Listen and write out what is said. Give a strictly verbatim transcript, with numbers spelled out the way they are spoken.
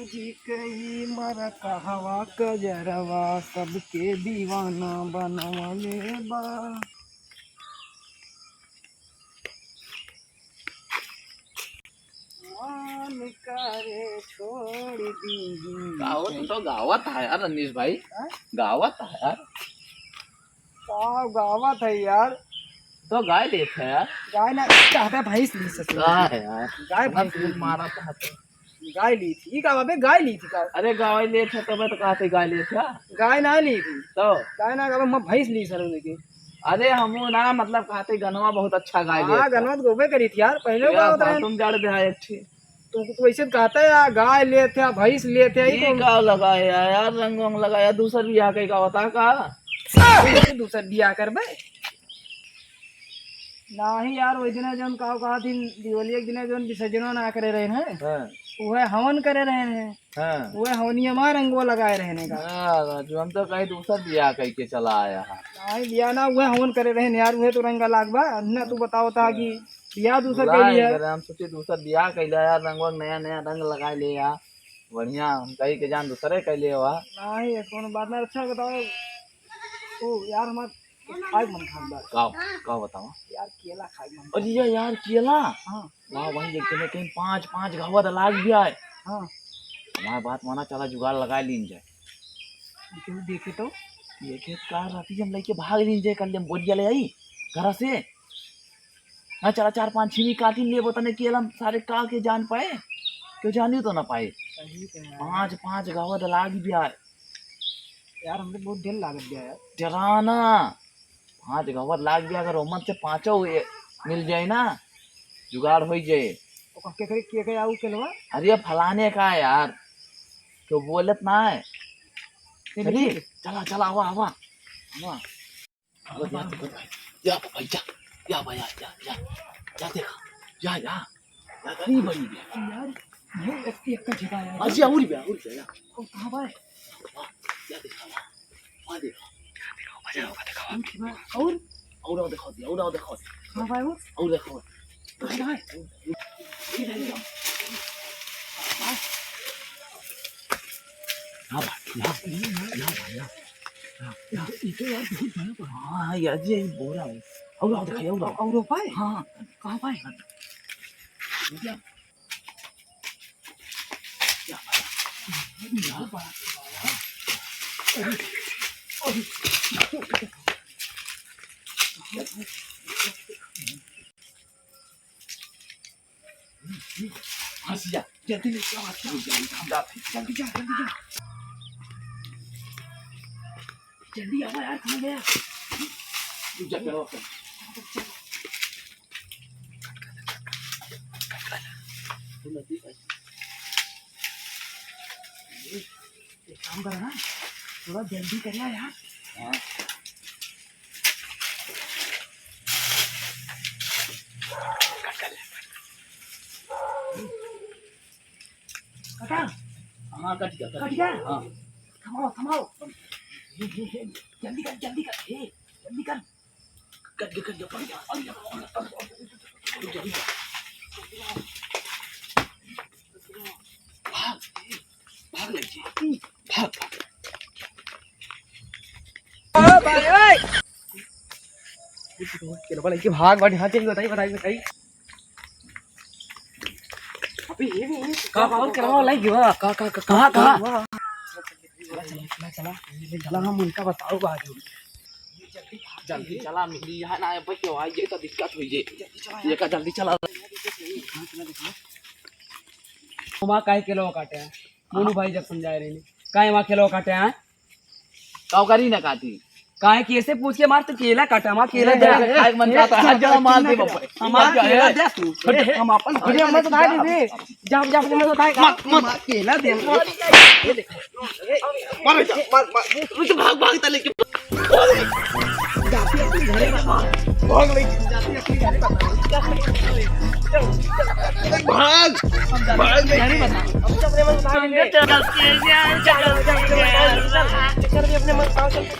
जी कई मर कहवा कजरवा सबके दीवाना बनवले बा। मन करे छोड़ दी। गावत तो गावत है यार रंजीश भाई। हाँ? गावत है यार। का गावत है यार? तो गाय लेत है यार। गाय ना, चाहता भैंस ली ससुर। का है यार? गाय इतना भैंस तेल ली। मारा था तो। गाय ली थी। ई का बाबे गाय ली थी का? अरे गाय लेत है तबे तो कहते गाय लेत है। गाय ना ली थी। तो? गाय ना, अब हम भैंस ली सर उनके। अरे हमू ना मतलब कहते गनवा बहुत अच्छा गाय हाँ, लेत है। गनवा तो गोबे करी थी यार, पहले यार, का होता है? तुम जड़ दे एक ठी। तू, तू ऐसे कहता है यार, गाय लेत है, भैंस लेत है, ई ई कौन का लगा है यार, यार रंग वंग लगा यार, दूसर बियाह कई का होता का? कैसे दूसर बियाह करबे? नाही यार, वही दिना जौन का कहा दिन दिवाली एक दिना जौन विसर्जन ना करे रहे हैं, हाँ। वह हवन करे रहे हैं। हाँ। वह हवनिया मा रंगवा लगाए रहे हैं का। हाँ, राजू, हम तो कहीं दूसर बियाह कई के चला आया है। नाही बियाह ना, वह हवन करे रहे हैं यार, वह तो रंगा लागबा। ना तू बताओ था कि बियाह दूसर बुलाए कइली है। करे, हम सोचे दूसर बियाह कइले यार, रंगवा नया नया रंग लगाए ले यार। बढ़िया, हम कही के जान दूसरे कइले हुआ। नाही, ये कौन बात ना, अच्छा बताओ। ओ यार, हमार खाए मन खान बा। का, का बताओ? यार, केला खाए मन अरे खान। या यार, केला? हाँ। वाह, वही एक जने कहीं पाँच, पाँच घावा त लाग गया है। हाँ। हमार बात माना, चला जुगाड़ लगा लीन जाए। केहू देखे तो? देखे का, राती हम लेके भाग लीन जाए, कल हम बोरिया ले आई घर से। हाँ, चला चार पाँच छीमी काटी लेबो, तने केला सारे का के जान पाए, क्यों जानी तो ना पाए। सही तो है। पाँच, पाँच घावा त लाग गया है। यार, हमके बहुत डर लागत बा यार। डरा ना, पाँच घावा त लाग गया, अगर ओमन से पाँचों ए-, मिल जाए ना, जुगाड़ हो जाए। ओकर केकरे, केकरे आऊ केलवा? अरे, फलाने का यार, क्यों बोलत ना है। चलिए, चलिए। चला, चला, आवा, आवा, आवा। या भाई, या, या भाई, या, या, या, या देखा, या, या, या गरीब बनी गया। यार, ये एक, एक का ठेका है। अजी, और भी, और भी, या। ओ, कहाँ बा? वाह, या देखा, वाह, वाह देखा। और? और, और देखा, और, और देखा। कहाँ बा वो? और देखा। कहाँ बा? इधर, इधर। यहाँ बा, यहाँ, यहाँ बा, यहाँ। हाँ, हाँ। इधर, इधर यार, बहुत बड़ा बा। हाँ, हाँ, यार, ये बोरा है। और आओ, दिखाइए, और आओ। और आओ, पाए? हाँ, हाँ। कहाँ पाए? हाँ। क्या? क्या पाया? यहाँ बा। अरे, अरे। हंसिया, जल्दी ले, क्या बात है? जल्दी जा, जल्दी जा। जल्दी आवा यार, कहाँ गया? तू जा, चलो, चलो। तू नजदीक आ। एक काम करा ना, थोड़ा जल्दी करिया यार। हाँ। काका। हाँ, कट गया, कट कट गया? गया? हाँ। थमाओ, थमाओ। ये, ये, ये, जल्दी कर, जल्दी कर, ए, जल्दी कर। कट गया, कट गया, पकड़ गया। अरे, अरे, अरे, अरे, अरे, जल्दी कर। भाग, भाग लग जी, भाग, भाग। ओ भाई, ओए। केलवा लइके भाग, भाग, हाँ, चल, बताई, बताई, बताई। अबे, ये भी, ये भी। का, का, और केलवा लइके बा? का, का, का, कहाँ, कहाँ? चला, चला, चला, चला, चला, हम उनका बताओ बाजू। जल्दी चला, मिली यहाँ ना, भाई, क्यों आई, ये तो दिक्कत हुई, ये। जल्दी चला, ये का जल्दी चला। हाँ, चला, देखो। वहाँ काहे केलवा काटे हैं? मोनू भाई जब समझाए रहे, काहे वहाँ केलवा काटे हैं? काव करी ना काटी। काहे कि ऐसे पूछ के मार, तो केला काटा, हमार केला ए, दे। ए, ए, खाए के मन ए, करता है, ए, जा मार दे ए, बप्पा। हमार केला दे तू। ए, हम अपन अरे, मत उठा दीजिए। जा, जा, मत उठा। मत, मत। केला दे। ये देख। मार, मार, मार। तू तो भाग, भाग, तले के। जाती अपने घरे बता। भाग ले। जाती अपने घरे बता। भाग, भाग ले। घरे बता। हम तो अपने मन उठा लेंगे। चल, चल, चल, चल, चल, चल, चल, चल, चल, अपने मन उठाओ, चल, चल।